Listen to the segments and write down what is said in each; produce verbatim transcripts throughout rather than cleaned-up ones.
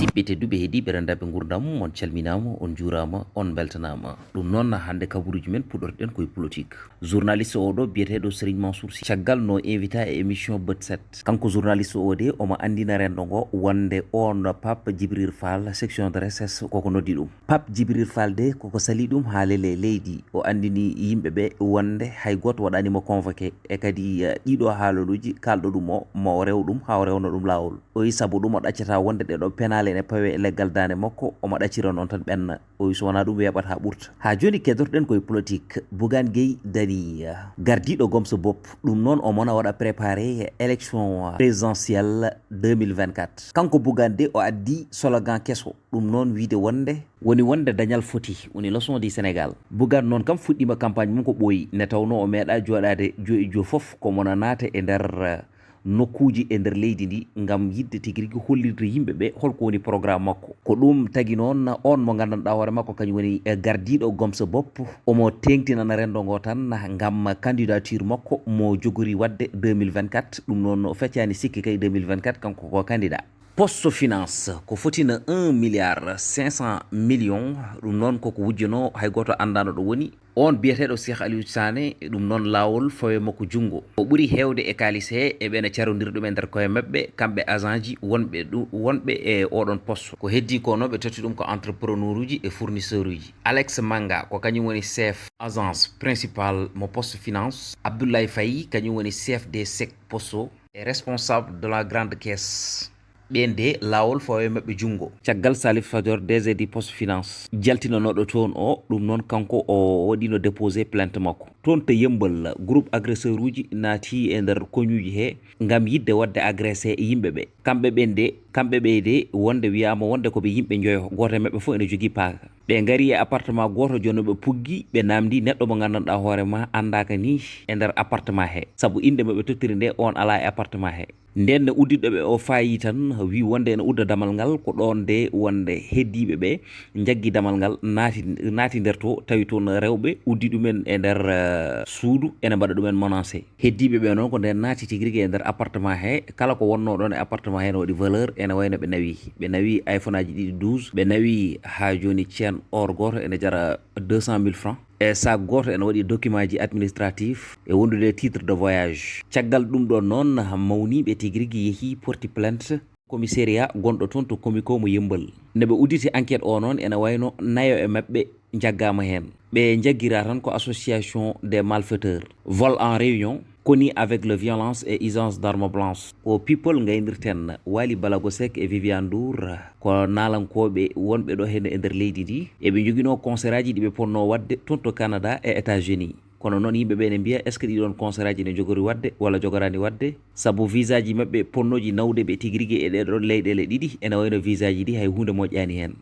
Siɓɓe tedduɓe heediiɓe renndaɓe nguurndam, on calminaama, on njuuraama, on mbeltanaama. Ɗum noon, hannde kabaruuji men puɗɗorɗen koye politique. Journaliste oɗo biyeteeɗo Serigne Mansour Sy, caggal no invita e émission Bët Set, kanko journaliste o de omo anndina renndo ngo wonde on Pape Djibril Fall, section de recherche, koko noddi ɗum. Pape Djibril Fall de koko sali ɗum haa lele leydi. O anndini yimɓe ɓe wonde hay gooto waɗaani mo convoqué, e kadi, eh, ɗiɗo haaloluuji kaalɗo ɗum o, mo o rew ɗum haa o rewno ɗum laawol. O wi sabu ɗum o ɗaccata wonde ɗeɗo penaale ene pawe e leggal daande makko, omo ɗaccira noon tan ɓenna. O wi so wonaa ɗum weeɓata haa ɓurta. Haa jooni keddorɗen koye politique, Bougane Gueye Dany, gardiiɗo Gomso Bopp, ɗum noon omo na waɗa préparé élection présidentielle deux mille vingt-quatre. Kanko Bougane de o addi slogan keso, ɗum noon wiide wonde woni wonde dañal foti, woni leçon du Sénégal. Bougane noon kam fuɗɗiima campagne mum ko ɓooyi, nde tawnoo o meeɗaa jooɗaade jo e jo fof ko mo na naata e nder nokkuuji e nder leydi ndi ngam yiɗde tigi rigi hollirde yimɓe ɓe hol ko woni programme makko. Ko ɗum tagi noon on mo nganndanɗaa hoore makko kañum woni, eh, gardiiɗo Gomso Bopp, omo teeŋtinana renndo ngo tan ngam candidature makko mo jogori waɗde deux mille vingt-quatre. Ɗum noon o feccaani sikke kay deux mille vingt-quatre kanko ko candidat. Poste finance ko fotina un milliard cinq cent millions, ɗum noon koko wujjanoo hay gooto anndaano ɗo woni. On biyeteeɗo Cheikh Aliou Sané, ɗum noon laawol fawe makko junngo. O ɓuri heewde e kaalis he e ɓe na carondir ɗum e nder koye maɓɓe, kamɓe agent ji wonɓe ɗu-, wonɓe e oɗon poste. Ko heddii ko noon ɓe totti ɗum ko entrepreneur uji e fournisseur uji. Alex Manga ko kañum woni chef agence principal mo Poste Finance. Abdoulaye Faye kañum woni chef des sec posto e responsable de la grande caisse. Ɓeen de laawol fawe maɓɓe junngo. Caggal Salif Fadior, D G du Poste Finance, jaltinanooɗo toon o, ɗum noon kanko o waɗino déposé plainte makko. Toon to Yemmbal, groupe agresseur uji naati e nder koñuuji he ngam yiɗde waɗde agressé yimɓe ɓe. Kamɓe ɓeen de, kamɓe ɓe de wonde wiyaama wonde ko ɓe yimɓe njoyo, gooto e maɓɓe fof ene jogii paaka. Ɓe ngari e appartement gooto, jooni ɓe puggi, ɓe naamndi neɗɗo mo nganndanɗaa hoore ma anndaaka ni e nder appartement he. Sabu innde mo ɓe tottiri nde, on alaa e appartement he. Ndeen ne udditɗo ɓe o faayi tan, wi wonde ene udda damal ngal, ko ɗoon de wonde heddiiɓe ɓe njaggi damal ngal, naati, naati nder to, tawi toon rewɓe uddi ɗumen e nder, eh, suudu, ene mbaɗa ɗumen menacé. Heddiiɓe ɓe noon ko ndeen naati tigi rigi e nder appartement he, kala ko wonnoo ɗoon e appartement he ne waɗi valeur, ene wayno ɓe nawi. Ɓe nawi iPhone aji ɗiɗi douze, ɓe nawi haa jooni ceen or gooto ene jara deux cent mille francs. E sac gooto ene waɗi document ji administratif e wondude e titre de voyage. Caggal ɗum ɗoon noon, mawniiɓe tigi rigi yehi porti plainte commissariat gonɗo toon to Comico mo Yemmbal. Nde ɓe udditi enquête o noon, ene wayno nayo e maɓɓe njaggaama heen. Ɓe njaggiraa tan ko association des malfaiteurs. Vol en réunion, connu avec le violence et usage d'armes blanches. Ko people ngaynirten, Waly Balago Seck e Viviane Ndour, ko naalankooɓe wonɓe ɗo heen e nder leydi ndi. Eɓe njoginoo concert aji ɗi ɓe potnoo waɗde toon to Canada e États-Unis. Kono noon yimɓe ɓe ene mbiya, est-ce que ɗiɗoon concert aji ene njogori waɗde walla jogoraani waɗde? Sabu visa ji maɓɓe potnooji nawde ɓe tigi rigi e ɗee ɗoo leyɗeele ɗiɗi, ene wayno visa ji ɗi hay huunde moƴƴaani heen.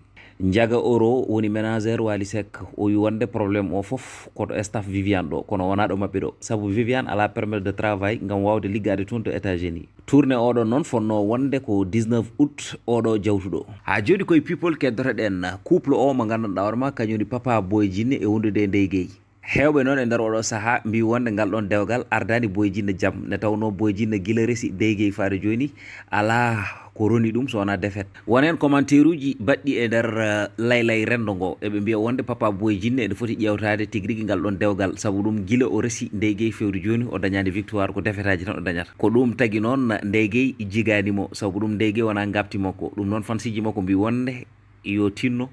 Njaga Oro woni ménageur Waly Seck, o wi wonde problème o fof ko to staff Viviane ɗo, kono wonaa ɗo maɓɓe ɗo. Sabu Viviane alaa permis de travail ngam waawde liggaade toon to États-Unis. Tournée oɗo noon fonnoo wonde ko dix-neuf août oɗo jawtuɗo. Haa jooni koye people keddotoɗen couple o mo nganndanɗaa hoore ma kañum woni Papa Boy Djiné e wondude e Ndeye Gueye. Heewɓe noon e nder oɗo sahaa mbii wonde ngal ɗoon dewgal ardaani Boy Djiné jam, nde tawnoo Boy Djiné gila resi Ndeye Gueye faade jooni alaa ko roni ɗum so wonaa défaite. Won heen commentaire uji baɗɗi e nder, eh, laylay renndo ngo. Eɓe mbiya wonde Papa Boy Djiné ene foti ƴeewtaade tigi rigi ngal ɗoon dewgal, sabu ɗum gila o resi Ndeye Gueye fewde jooni o dañaani victoire, ko défaite aji tan o dañata. Ko ɗum tagi noon Ndeye Gueye jigaani mo, sabu ɗum Ndeye Gueye wonaa ngapti makko. Ɗum noon fansiji makko mbii wonde yo tinno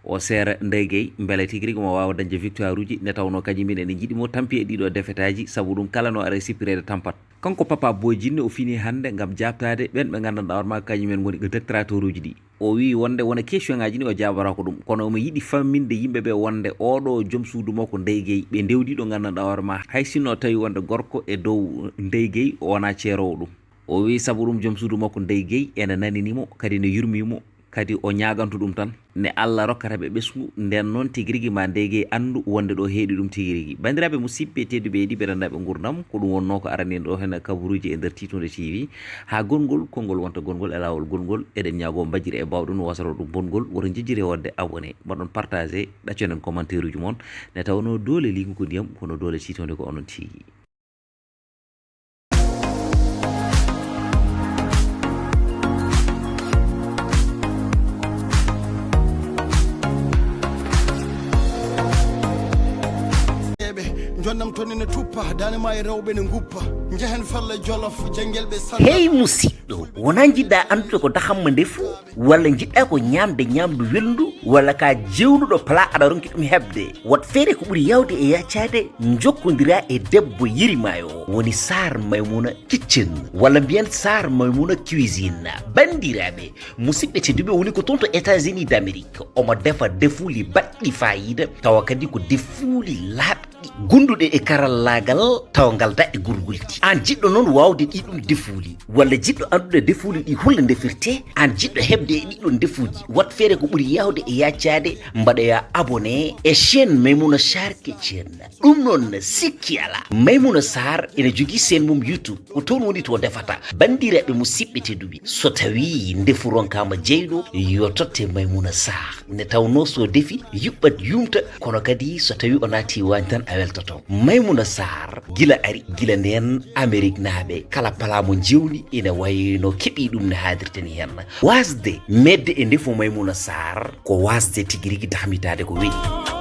o seera Ndeye Gueye, mbele tigi rigi mo waawa dañde victoire uji, nde tawnoo kañum min ene njiɗi mo tampi e ɗiɗo défaite aji, sabu ɗum kala no ara e sippireede tampat. Kanko Papa Boy Djiné o fini hannde ngam jaabtaade ɓeen ɓe nganndanɗaa hoore ma kañum en ngoni ko détracteur uji ɗi. O wi wonde wona question ngaji ni o jaabata ko ɗum, kono omo yiɗi famminde yimɓe ɓe wonde oɗo joom suudu makko Ndeye Gueye ɓe ndewdi ɗo nganndanɗaa hoore ma hay sinno tawi wonde gorko e dow Ndeye Gueye o wonaa ceeroowo ɗum. O wi sabu ɗum joom suudu makko Ndeye Gueye ene nanini mo, kadi ne yurmi mo, kadi o ñaagantu ɗum tan. Ne Allah rokkata ɓe ɓesngu, nden noon tigi rigi ma Ndeye Gueye anndu wonde ɗo heeɗi ɗum tigi rigi. Banndiraaɓe musidɓe tedduɓe e heɗiiɓe renndaɓe nguurndam, ko ɗum wonnoo ko arani en ɗo heen kabaruuji e nder Tiitunde T V. Haa gongol, konngol wonta gongol e laawol gongol, eɗen ñaagoo mbajjire e baawɗo no wasata ɗum bonngol, woto njejjire waɗde abonné, mbaɗon partagé, ɗaccoɗen commentaire uji mon, nde tawnoo doole liingu ko ndiyam, kono doole tiitunde ko onon tigi. Ina tuppa, dane ma e rewɓe ne nguppa. Njehen felle Jolof, jangel ɓe salla. Hey musidɗo, wona jiɗɗa anndude ko dahamma ndefu? Walla jiɗɗa ko ñamde ñamdu welndu? Walla ka jewnuɗo pala aɗa ronki ɗum heɓde? Wat feere ko ɓuri yawde e yaccaade, jokkondira e debbo yirimayo o. Woni Sar Maymuna Kitchen. Walla mbiyen Sar Maymuna Cuisine. Bandiraɓe, musidɓe tedduɓe, woni ko toon to États-Unis d'Amérique. Omo defa defuuli baɗɗi fayida, tawa kadi ko defuuli laaɓɗi, gunduɗe e karallagal, tawa ngal da e gurgulti. An jiɗɗo noon wawde ɗi ɗum defuuli, walla jiɗɗo anndude defuuli ɗi holla ndefirte, an jiɗɗo heɓde e ɗiɗon defuuji, wat feere ko ɓuri yawde e yaccaade, mbaɗoya abonné e chaîne Maymuna Sar Kitchen. Ɗum noon sikki ala. Maymuna Sar ene jogii chaîne mum YouTube. Ko toon woni to defata. Bandiraɓe musidɓe tedduɓe, so tawi ndefu ronkama jeyɗo, yo totte Maymuna Sar. Nde tawno so defi, yuɓɓat yumta, kono kadi so tawi o naati waañ tan a weltoto. Maymuna Sar, gila ari, gila nden Amerik naaɓe, kala pala mo jewni ina wayno keɓi ɗum no haadirta ni hen. Wasde medde e ndefu Maymuna Sar, ko wasde tigi rigi dahmitaade ko weli.